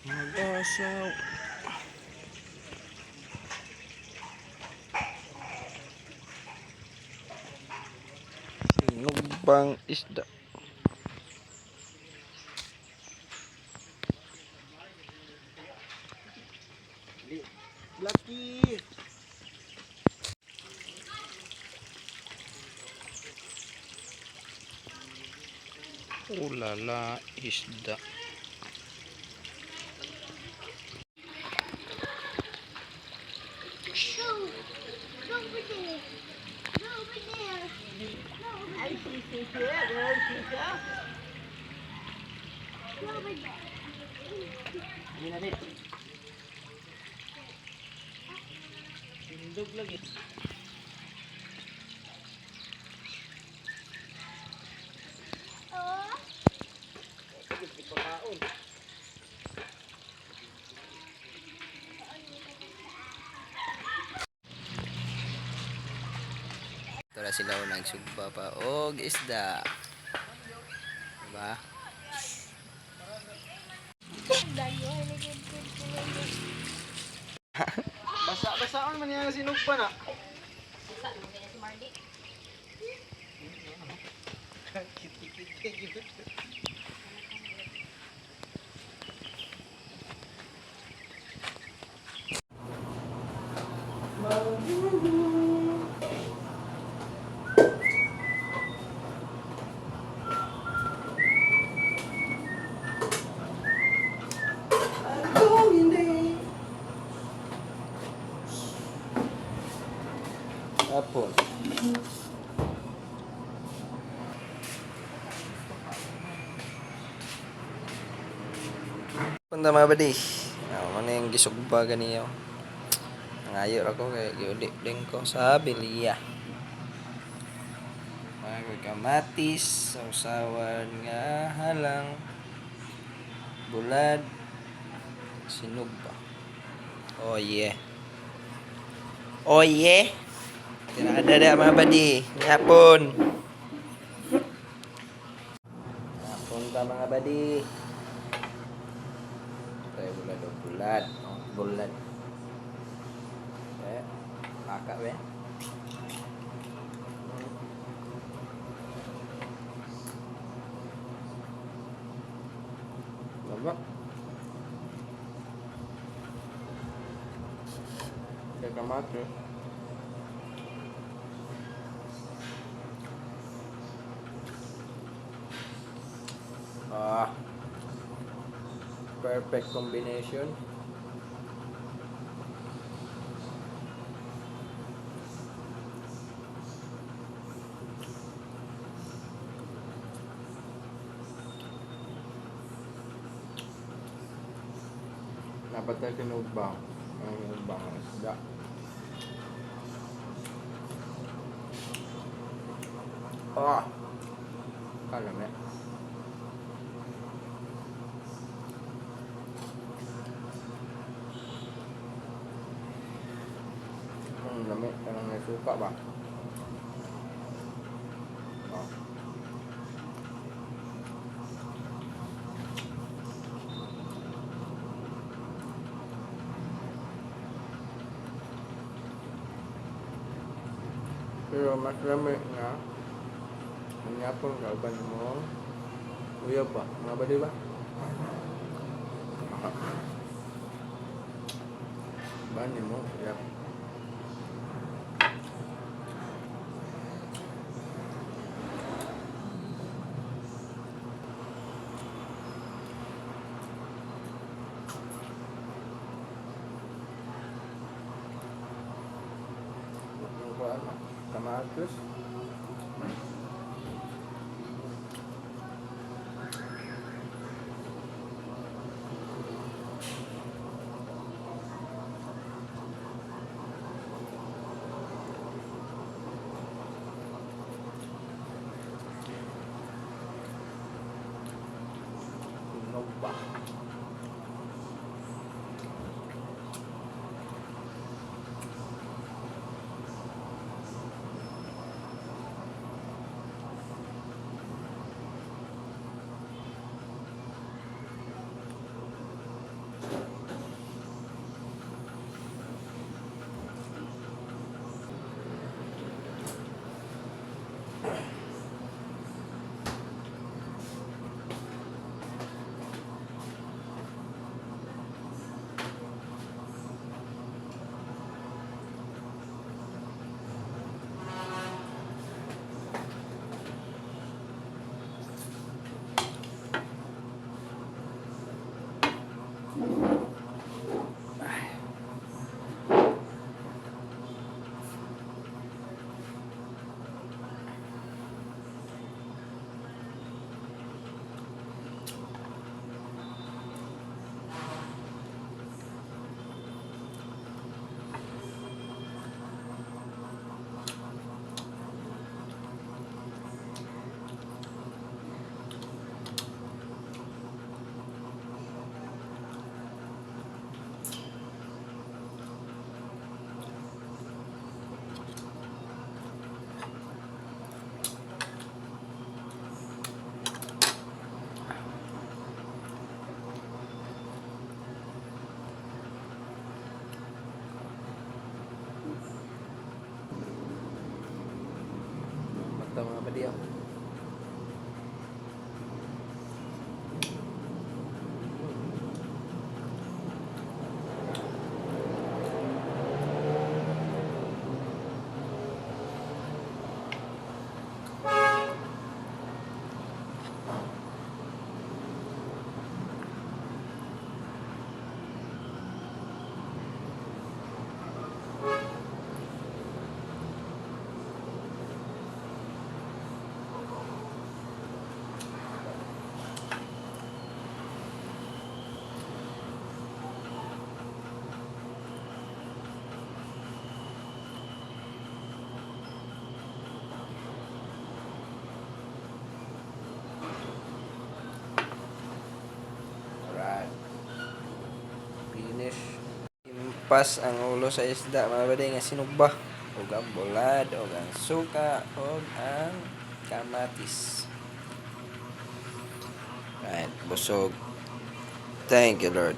Mag-asaw. Sinubang isda. Lucky! Ulala, isda. Go. Go over there. Go over there. Go over there. Go over there. Tindog lagi. Oh. Ito na sila oh, nagsugba pa og isda. Diba? Basa-basaan man yan sinugpa na. Kiti-kiti. Tapos. Punta mga badi. Ah, ano yung gisugba ganiyo. Nangayo ra ko kay giuli din ko sa Bilia. Mga kamatis, sausawan nga halang, bulad, sinugba. Oh yeah. Oh yeah. Tinada na mga badi. Yapon. Yapon ta mga badi. Tayo bulad o bulad. Oh, bulad. Eh, baka be. Lama. Kaya kamate. Ah. Perfect combination. Dapat tayo sinubang. Ang sinubang ang isda. Ah! Kalame. Ang lami, parang may suka ba? Ah. Pero mas lami nga manyapon ka uban mo uyab ba? Mga ba di ba? Ah. Bani mo, uyab. Yung kuwan, kamatis. Tunog ba? Gilagpas ang ulo sa isda, mga buddy, nga sinugba. Ug ang bulad, ug ang suka, ug ang kamatis. Right, busog. Thank you, Lord.